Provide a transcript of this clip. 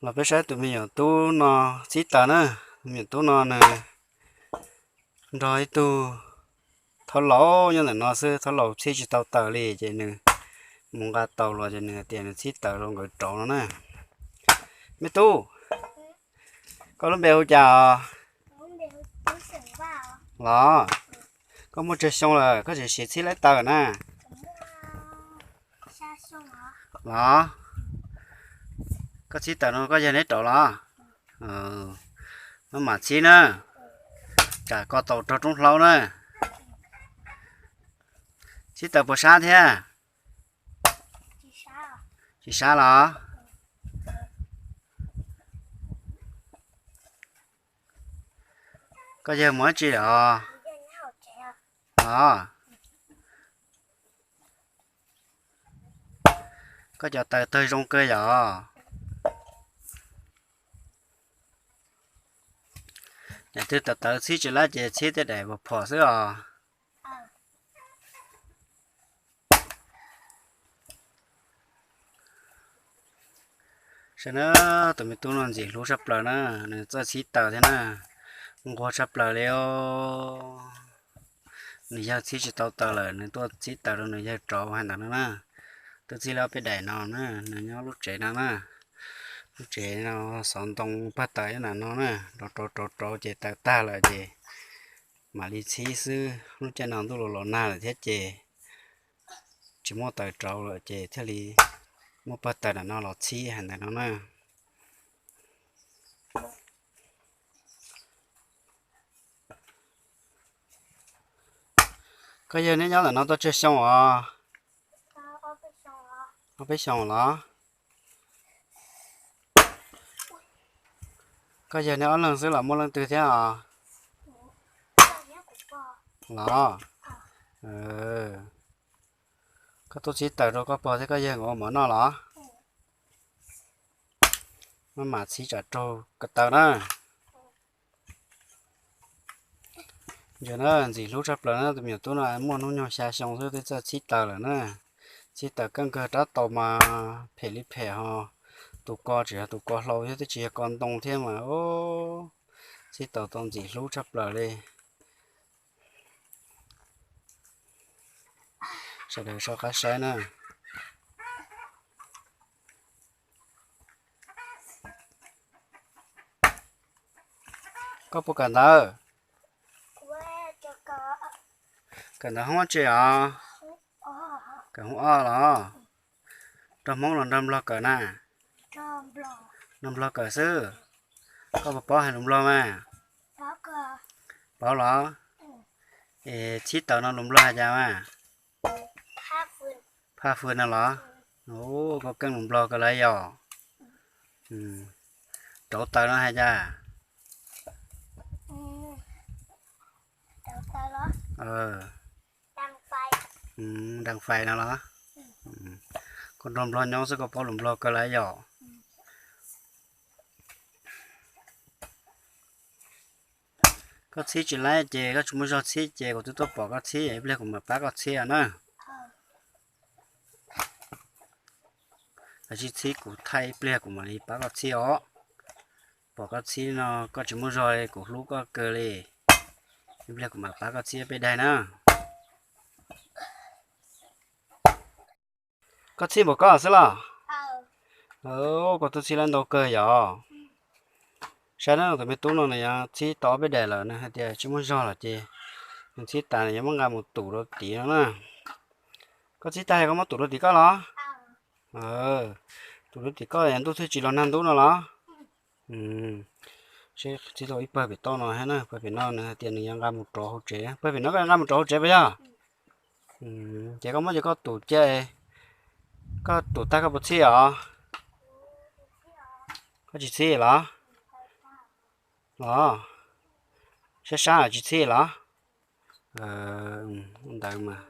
Los peb saib tus me nyuam tub no txhib taws na. Tus me nyuam tub no nws nrog ib tug thaub laus nyob ntawm no xwb, thaub laus txhib tsis tau taws li ces nws mus nqa tau los ces nws hais tias nws txhib taws rau nkawd rauv no na. Me tub, koj lub npe hu cas os? Los, koj muaj tsawg xyoo lawm koj tseem siv txhib laib taws na? Los, koj txhib taws no koj yawg neb rauv los? Maj mam txhib na, kam koj tau raug roob hlaub na. Txhib taws puas sab thiab? Tsis sab los? Koj yawg mus dab tsi os? Los, koj cov taws tawg zoo kawg yom. Yam twg tawv tawv txhib tsis laib ces txhib tej daim phom xwb os. Saib na, tus me tub no ntxim hlub tshaj plaws na, nws txawj txhib taws thiab na, nquag tshaj plaws li os. Nws yawg txhib tsis tau taws lawm nws tuaj txhib taws rau nws yawg rauv hais ntawd no na. Twb txhib li ob peb daim no na, nws nyob lub tsev no na. Lub tsev no xov ntoo pawg taws nyob ntawm no na, rauv rauv rauv rauv ces taws tag lawm ces mam li txhib xwb. Lub caij no ntuj los los nag lawm thiab ces tsis muaj taws rauv lawm ces thiaj li muaj pawg taws ntawm no los txhib hais ntawd no na. Koj yawg neb nyob ntawm no tau tsawg xyoo os? Ob peb xyoos los? Koj yawg neb ob leeg xwb los muaj leej twg thiab os? Los, koj tuaj txhib taws rau koj pog thiab koj yawg nkawd ua mov noj los? Maj mam txhib tsam raug ko taw na. Ntsia na, ntxim hlub tshaj plaws na, tus me nyuam tub no muaj hnub nyoog xya xyoo xwb twb txawj txhib taws lawm na. Txhib taws keej kawg, rab taus mas phem li phem ho, tus ko tseem yog tus ko hlau thiab twb tsis yog ko ntoo thiab mas, txhib taws tau ntxim hlub tshaj plaws li. Sawv daws soj qab saib na. Koj puas kawm ntawv? Kawm ntawv hoob tsi os? Kawm hoob ob los? Nrog Hmoob los nrog Nplog kawm na? Nrog Nplog kawm xwb. Koj puas paub hais lus Nplog mas? Paub los? Es txhib taws no lus Nplog hais cas mas? Phaj fwj no los? Koj keej lus Nplog kawg lawm yog? Rauv taws no hais cas? Nrag fais no los? Koj nrog Nplog nyob xwb koj paub lus Nplog kawg lawm yog? Koj txhib tsis laib ces koj tsis muaj zog txhib ces kuv twb tuaj pom koj txhib, ib pliag kuv mam pab koj txhib na. Koj tsis txhib kuv thaij ib pliag kuv mam li pab koj txhib os. Pom koj txhib no koj tsis muaj zog li kuv hlub koj kawg li. Ib pliag kuv mam pab koj txhib peb daig na. Koj txhib npaum koj xwb los? Koj twb txhib laib ntau kawg yog? Saib na, tus me tub no nws yuav txhib tau ob peb daim lawm, nws hais tias tsis muaj zog lawm ces nws txhib tas nws yuav muab nqa mus tum rau tim no na. Koj txhib tas koj muab tum rau tim koj los? Tum rau tim koj ntuj thiaj tsis los nag ntub no los? Seb txhib tau ib pawg pem toj no thiab na, pawg pem no nws hais tias nws yuav nqa mus rauv hauv tsev, pawg pem no koj yuav nqa mus rauv hauv tsev puas yog? Ces koj muab ces koj tum cia, koj tum tag koj puas txhib os? Koj tsis txhib los? Los, sab sab tsis txhib los? Ntawd mas